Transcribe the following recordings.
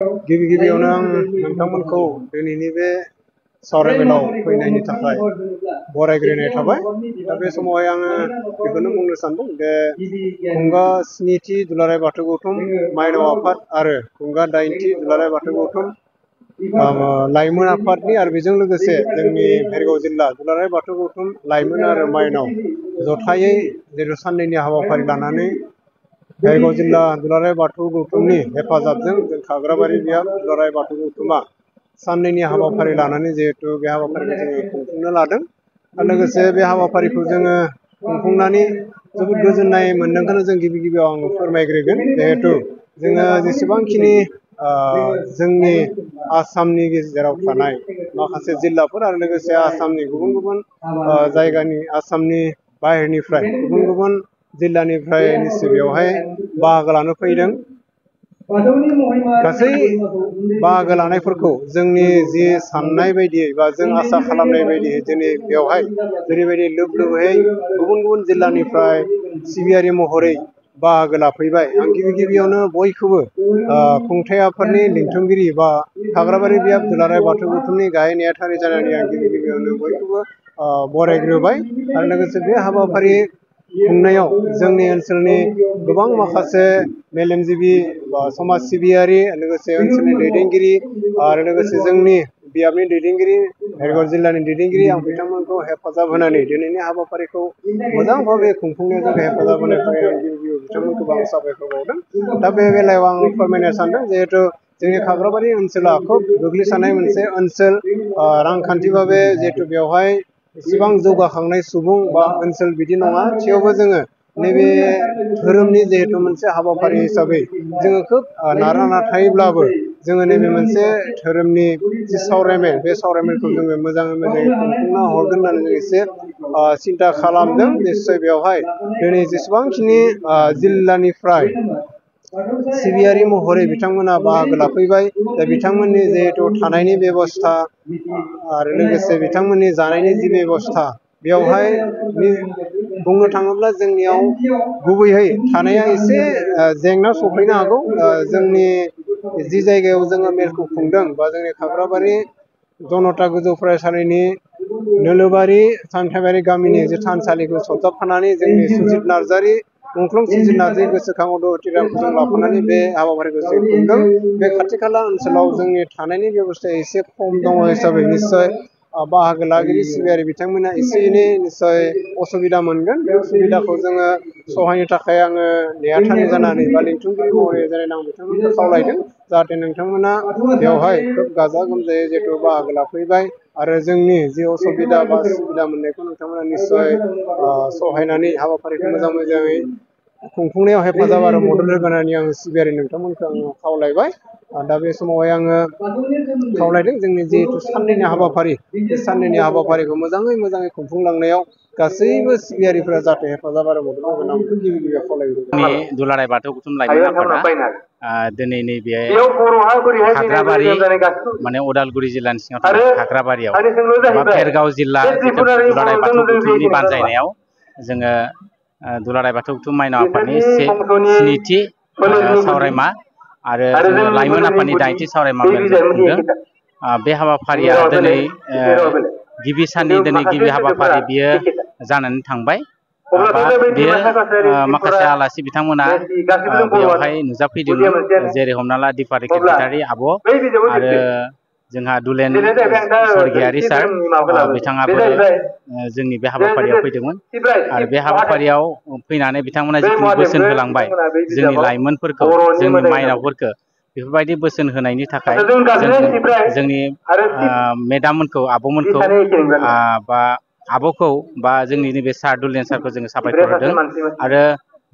गिबि गिबियावनो आं नोंथांमोनखौ दिनैनि बे सावरायमेलाव फैनायनि थाखाय बरायग्रोनाय थाबाय। दा बे समावहाय आङो बेखौनो बुंनो सानदों जे खुंगा 7थि दुलाराय बाथौ गौथुम माइनाव आफाद आरो खुंगा 8थि दुलाराय बाथौ गौथुम लाइमोन आफादनि आरो बेजों लोगोसे जोंनि भेरगाव जिल्ला दुलाराय बाथौ गौथुम लाइमोन आरो माइनाव जथायै जेरै साननैनि हाबाफारि लानानै भेरगाव जिल्ला दुलाराय बाथौ गौथुमनि हेफाजाबजों जों खाग्राबारि बियाब दुलाराय बाथौ गौथुमा साननैनि हाबाफारि लानानै जिहेतु बे हाबाफारिखौ जोङो खुंफुंनो लादों। आरो लोगोसे बे हाबाफारिखौ जोङो खुंफुंनानै जोबोद गोजोननाय मोनदोंखौनो जों गिबि गिबियाव आं फोरमायग्रोगोन। जिहेतु जोङो जेसेबांखिनि जोंनि आसामनि गेजेराव थानाय माखासे जिल्लाफोर आरो लोगोसे आसामनि गुबुन गुबुन जायगानि आसामनि बाहेरनिफ्राय गुबुन गुबुन जिल्लानिफ्राय निश्चय बेवहाय बाहागो लानो फैदों। गासै बाहागो लानायफोरखौ जोंनि जि साननाय बायदियै बा जों आसा खालामनाय बायदियै दिनै बेवहाय जेरैबायदि लोब लोबै गुबुन गुबुन जिल्लानिफ्राय सिबियारि महरै बाहागो लाफैबाय। आं गिबि गिबियावनो बयखौबो खुंथाइ आफादनि लिंथुमगिरि बा खाग्राबारि बियाब दुलाराय बाथौ गौथुमनि गाहाय नेहाथारि जानानै आं गिबि गिबियावनो बयखौबो बरायग्रोबाय। आरो लोगोसे बे हाबाफारि खुंनायाव जोंनि ओनसोलनि गोबां माखासे मेलेमजिबि बा समाज सिबियारि लोगोसे ओनसोलनि दैदेनगिरि आरो लोगोसे जोंनि बियाबनि दैदेनगिरि भेरगाव जिल्लानि दैदेनगिरि आं बिथांमोनखौ हेफाजाब होनानै दिनैनि हाबाफारिखौ मोजां भाबै खुंफुंनायाव जोंखौ हेफाजाब होनाय थाखाय आं गिबि गिबियाव बिथांमोनखौबो आं साबायखर बावदों। दा बे बेलायाव आं फोरमायनो सानदों जिहेतु जोंनि खाग्राबारि ओनसोला खोब गोग्लैसोनाय मोनसे ओनसोल। रांखान्थि भाबै जिहेतु बेवहाय इसिबां जौगाखांनाय सुबुं बा ओनसोल बिदि नङा। थेवबो जोङो नैबे धोरोमनि जिहेतु मोनसे हाबाफारि हिसाबै जोङो खोब नारा नाथायब्लाबो जोङो नैबे मोनसे धोरोमनि जि सावरायमेल बे सावरायमेलखौ जोङो मोजाङै मोजाङै खुंफुंना हरगोन होननानै जों एसे सिन्था खालामदों। निस्सय बेवहाय दिनै जेसेबांखिनि जिल्लानिफ्राय सिबियारि महरै बिथांमोना बाहागो लाफैबाय। दा बिथांमोननि जिहेतु थानायनि बेबस्था आरो लोगोसे बिथांमोननि जानायनि जि बेबस्था बेवहाय बुंनो थाङोब्ला जोंनियाव गुबैयै थानाया एसे जेंना सफैनो हागौ। जोंनि जि जायगायाव जोङो मेलखौ खुंदों बा जोंनि खाग्राबारि जनता गोजौ फरायसालिनि नोलोबारि सानथाइबारि गामिनि जि थानसालिखौ सरजाबफानानै जोंनि सुजित नार्जारि मुंख्लं सुजित नार्जारि गोसोखां अदथिराखौ जों लाफानानै बे हाबाफारिखौ जों खुंदों। बे खाथि खाला ओनसोलाव जोंनि थानायनि बेबस्थाया एसे खम दङ हिसाबै निस्सय बाहागो लागिरि सिबियारि बिथांमोना एसे एनै निस्सय असुबिदा मोनगोन। बे असुबिदाखौ जोङो सहायनो थाखाय आङो नेहाथारि जानानै बा लिंथुमगिरि महरै जानानै आं बिथांमोनखौ खावलायदों जाहाथे नोंथांमोना बेवहाय खोब गाजा गोमजायै जिहेतु बाहागो लाफैबाय आरो जोंनि जि असुबिदा बा सुबिदा मोननायखौ नोंथांमोना निस्सय सहायनानै हाबाफारिखौ मोजां मोजाङै खुंफुंनायाव हेफाजाब आरो मदद होगोन होननानै आङो सिबियारि नोंथांमोनखौ आङो खावलायबाय। दा बे समावहाय आङो खावलायदों जोंनि जिहेतु साननैनि हाबाफारि बे साननैनि हाबाफारिखौ मोजाङै खुंफुंलांनायाव गासैबो सिबियारिफोरा जाहाथे हेफाजाब आरो मदद होगोन आं गिबि गिबियाव खावलायग्रोबाय। दुलाराय बाथौ गौथुम लाइमोन आफादा दिनै नैबे खाग्राबारि माने उदालगुरि जिल्लानि सिङाव थानाय खाग्राबारियाव बा भेरगाव जिल्ला दुलाराय बाथौ गौथुमनि बानजायनायाव जोङो दुलाराय बाथौ गौथुम माइनाव आफादनि 7थि सावरायमा आरो जोङो लाइमोन आफादनि 8थि सावरायमा मेल जों खुंदों। बे हाबाफारिया दिनै गिबि साननि दिनै गिबि हाबाफारि बियो जानानै थांबाय। बेयो माखासे आलासि बिथांमोना बेयावहाय नुजाफैदोंमोन। जेरै हमना ला दिपारि सेक्रेटारि आब' आरो जोंहा दुलेन स्वर्गियारि सार बिथाङाबो जोंनि बे हाबाफारियाव फैदोंमोन। आरो बे हाबाफारियाव फैनानै बिथांमोना जिखिनि बोसोन होलांबाय जोंनि लाइमोनफोरखौ जोंनि माइनावफोरखौ बेफोरबायदि बोसोन होनायनि थाखाय जोंनि मेदाममोनखौ आब'मोनखौ बा आब'खौ बा जोंनि नैबे सार दुलेन सारखौ जोङो साबायखर होदों। आरो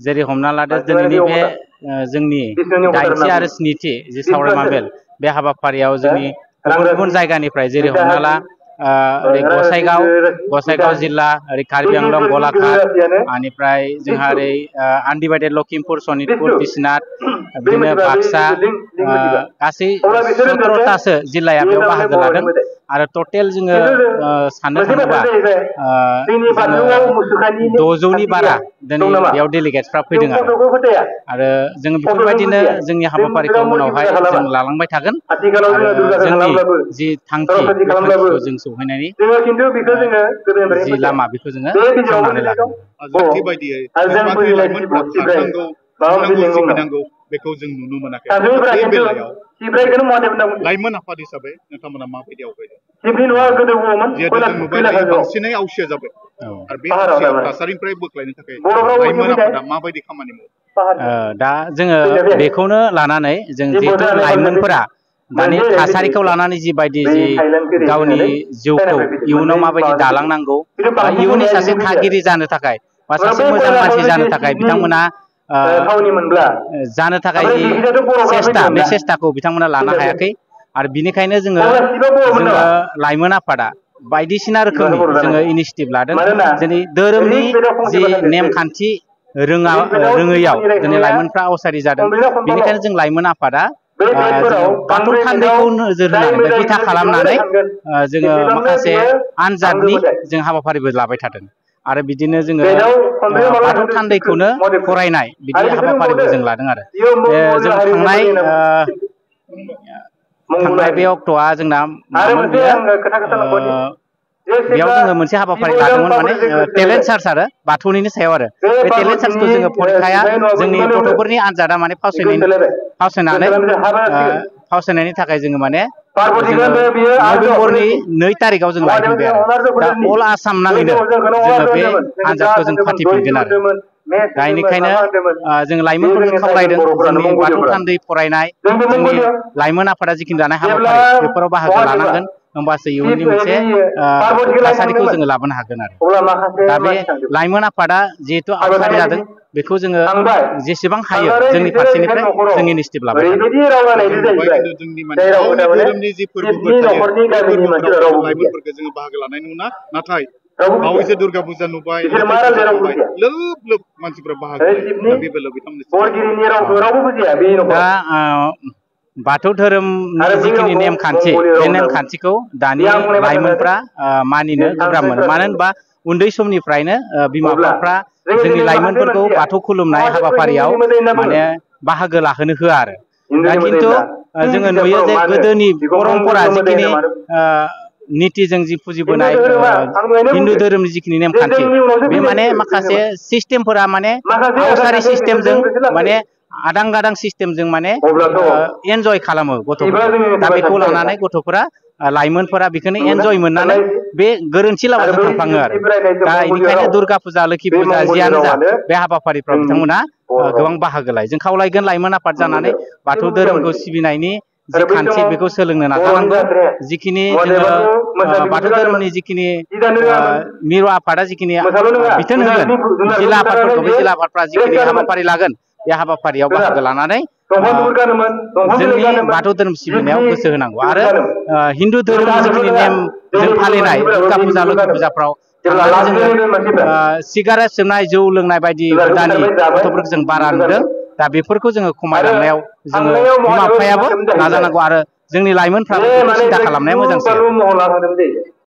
जेरै हमना लादो दिनैनि बे जोंनि 8थि आरो 7थि जि सावरायमा मेल बे हाबाफारियाव जोंनि गुबुन गुबुन जायगानिफ्राय जेरै हमना ला ओरै गसाइगाव जिल्ला ओरै कार्बि आंलं गलाघाट बेनिफ्राय जोंहा ओरै आनडिभाइडेड लखिमपुर सनितपुर बिश्वनाथ बिदिनो बाक्सा गासै 17थासो जिल्लाया बेयाव बाहागो लादों। आरो टटेल जोङो साननो थाङोबा 600नि बारा दिनै बेयाव डेलिगेट्सफ्रा फैदों आरो जोङो बेफोरबायदिनो जोंनि हाबाफारिखौ उनावहाय जों लालांबाय थागोन आरो जोंनि जि थांखि बे थांखिखौ जों सौहैनायनि जि लामा बेखौ जोङो खेवनानै लागोन बेखौ जों नुनो मोनाखै बे बेलायाव लाइमोन आफाद हिसाबै नोंथांमोना माबायदि आवगायदों जिहेतु जों नुबाय थायो बांसिनै आवसिया जाबाय आरो बे थासारिनिफ्राय बोख्लायनो थाखाय लाइमोन आफादा माबायदि खामानि मावो दा जोङो बेखौनो लानानै जों जिहेतु लाइमोनफोरा दानि थासारिखौ लानानै जिबायदि जि गावनि जिउखौ इयुनाव माबायदि दालांनांगौ बा इयुननि सासे थागिरि जानो थाखाय बा सासे मोजां मानसि जानो थाखाय बिथांमोना जानो थाखाय जि सेस्था बे सेस्थाखौ बिथांमोना लानो हायाखै आरो बिनिखायनो जोङो लाइमोन आफादा बायदिसिना रोखोमनि जोङो इनिशिएटिभ लादों जेरै धोरोमनि जि नेमखान्थि रोङैयाव दिनै लाइमोनफ्रा आवसारि जादों बेनिखायनो जों लाइमोन आफादा जोङो बाथौ थान्दैखौ नोजोर होनानै बा बिथा खालामनानै जोङो माखासे आनजादनि जों हाबाफारिबो लाबाय थादों आरो बिदिनो जोङो बाथौ थान्दैखौनो फरायनाय बिदि हाबाफारिबो जों लादों आरो जों थांनाय बे अक्ट'आ जोंना मामोन बेयो बेयाव जोङो मोनसे हाबाफारि लादोंमोन माने टेलेन्ट सार्च आरो बाथौनिनो सायाव आरो बे टेलेन्ट सार्चखौ जोङो फरिखाया जोंनि गथ'फोरनि आनजादा माने फावसायनायनि थाखाय जोङो माने नभेम्बरनि 2 तारिखआव जों लायफिनबाय आरो दा अल आसाम नाङैनो जोङो बे आनजादखौ जों फाथिफिनगोन आरो दा बेनिखायनो जों लाइमोनफोरखौ खावलायदों जोंनि बाथौ थान्दै फरायनाय जोंनि लाइमोन आफादा जिखिनि लानाय हाबाफारि बेफोराव बाहागो लानांगोन होमबासो इयुननि मोनसे थासारिखौ जोङो लाबोनो हागोन आरो दा बे लाइमोन आफादा जिहेतु आवसारि जादों बेखौ जोङो जेसेबां हायो जोंनि फारसेनिफ्राय जों इनिशिएटिभ लाबाय थादों धोरोमनि जि फोरबोफोर थायो बे फोरबोफोराव लाइमोनफोरखौ जोङो बाहागो लानाय नुना नाथाय बावैसो दुर्गा फुजा नुबाय लोब लोब मानसिफ्रा बाहागो लायो बे बेलायाव बिथांमोननि दा बाथौ धोरोमनि जिखिनि नेमखान्थि बे नेमखान्थिखौ दानि लाइमोनफ्रा मानिनो गोब्राब मोनो मानो होनबा उन्दै समनिफ्रायनो बिमा बिफाफ्रा जोंनि लाइमोनफोरखौ बाथौ खुलुमनाय हाबाफारियाव माने बाहागो लाहोनो होआ आरो दा खिन्थु जोङो नुयो जे गोदोनि परम्परा जिखिनि नितिजों जि फुजिबोनाय हिन्दु धोरोमनि जिखिनि नेमखान्थि बे माने माखासे सिस्टेमफोरा माने आवसारि सिस्टेमजों माने आदां गादां सिस्टेमजों माने एन्जय खालामो गथ'फोरा दा बेखौ लानानै गथ'फोरा लाइमोनफोरा बेखौनो एन्जय मोननानै बे गोरोन्थि लामाजों थांफ्लाङो आरो दा बेनिखायनो दुर्गा फुजा लोखि फुजा जियानो जा बे हाबाफारिफ्राव बिथांमोना गोबां बाहागो लायो जों खावलायगोन लाइमोन आफाद जानानै बाथौ धोरोमखौ सिबिनायनि जि खान्थि बेखौ सोलोंनो नाजानांगौ जिखिनि जोङो बाथौ धोरोमनि जिखिनि मिरु आफादा जिखिनि बिथोन होगोन जिल्ला आफादफोरखौ बे जिल्ला आफादफ्रा जिखिनि हाबाफारि लागोन बे हाबाफारियाव बाहागो लानानै जोंनि बाथौ धोरोम सिबिनायाव गोसो होनांगौ आरो हिन्दु धोरोमनि जिखिनि नेम जों फालिनाय दुर्गा फुजा लोखि फुजाफ्राव थांनानै जोङो सिगारेट सोबनाय जौ लोंनाय बायदि हुदानि गथ'फोरखौ जों बारा नुदों दा बेफोरखौ जोङो खमायलांनायाव जोङो बिमा बिफायाबो नाजानांगौ आरो जोंनि लाइमोनफ्राबो सिन्था खालामनाया मोजांसै